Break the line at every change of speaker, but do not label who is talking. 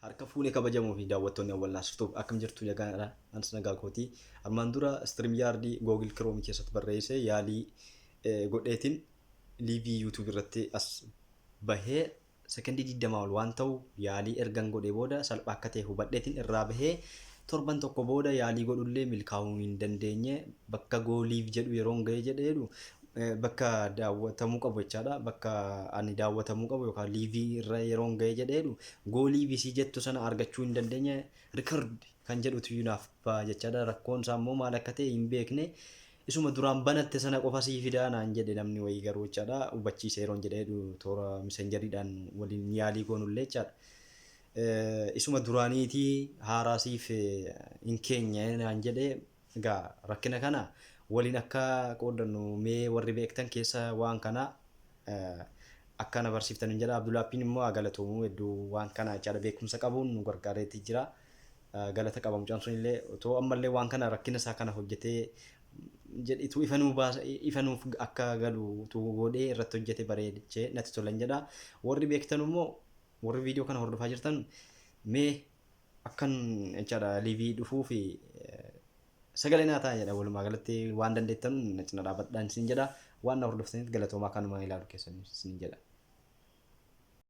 Harka fuune kabajamoo fi daawwattoonni Awwal Naasir Tube, akkam jirtu? Nagaadha? Anis nagaa kooti. Armaan dura StreamYard Google Chrome keessatti barreessee yaalii godheetiin live YouTube irratti as bahee sekondii 20 ol waan ta'u yaalii ergan godhee booda, salphaa akka ta'e hubadheetiin irraa bahee, torban tokko booda yaalii godhullee milkaa'uu hin dandeenye. Bakka go live jedhu yeroon ga'ee jedheedhu, bakka daawwatamuu qabu jechaadha. Bakka ani daawwatamuu qabu yookaan live irra yeroon ga'ee jedheedhu, go live isii jettu sana argachuu hin dandeenye. Record kan jedhutu naaf ba'a jechaadha. Rakkoon isaa immoo maal akka ta'e hin beekne. Isuma duraan banatte sana qofa sii fidaa naan jedhe namni wayii garuu jechaadha. Hubachiise yeroon jedheedhu, toora Messengeriidhaan waliin yaalii goonullee jechaadha. Isuma duraaniitii haaraa siif hin keenye naan jedhe. Egaa rakkina kana waliin akka qooddannu, mee warri beektan keessa waan kana akka na barsiiftan hin jedha. Abdulaappiin immoo haa galatoomuu hedduu, waan kana jechaadha beekumsa qabuun nu gargaareetii jira. Galata qaba mucaan sun illee. Otoo ammallee waan kana rakkina isaa kana hojjetee jedhitu ifa nuu baasa, ifa nuuf akka galu utuu godhee irratti hojjete bareechee natti tolan jedha. Warri beektan immoo, warri viidiyoo kana hordofaa jirtan, mee akkan jechaadha live dhufuu fi sagalee naa ta'a jedha. Walumaa galatti waan dandeettan na cina dhaabadhaan isin jedha. Waan na hordoftaniif galatoomaa, kanuma ilaalu keessan isin jedha.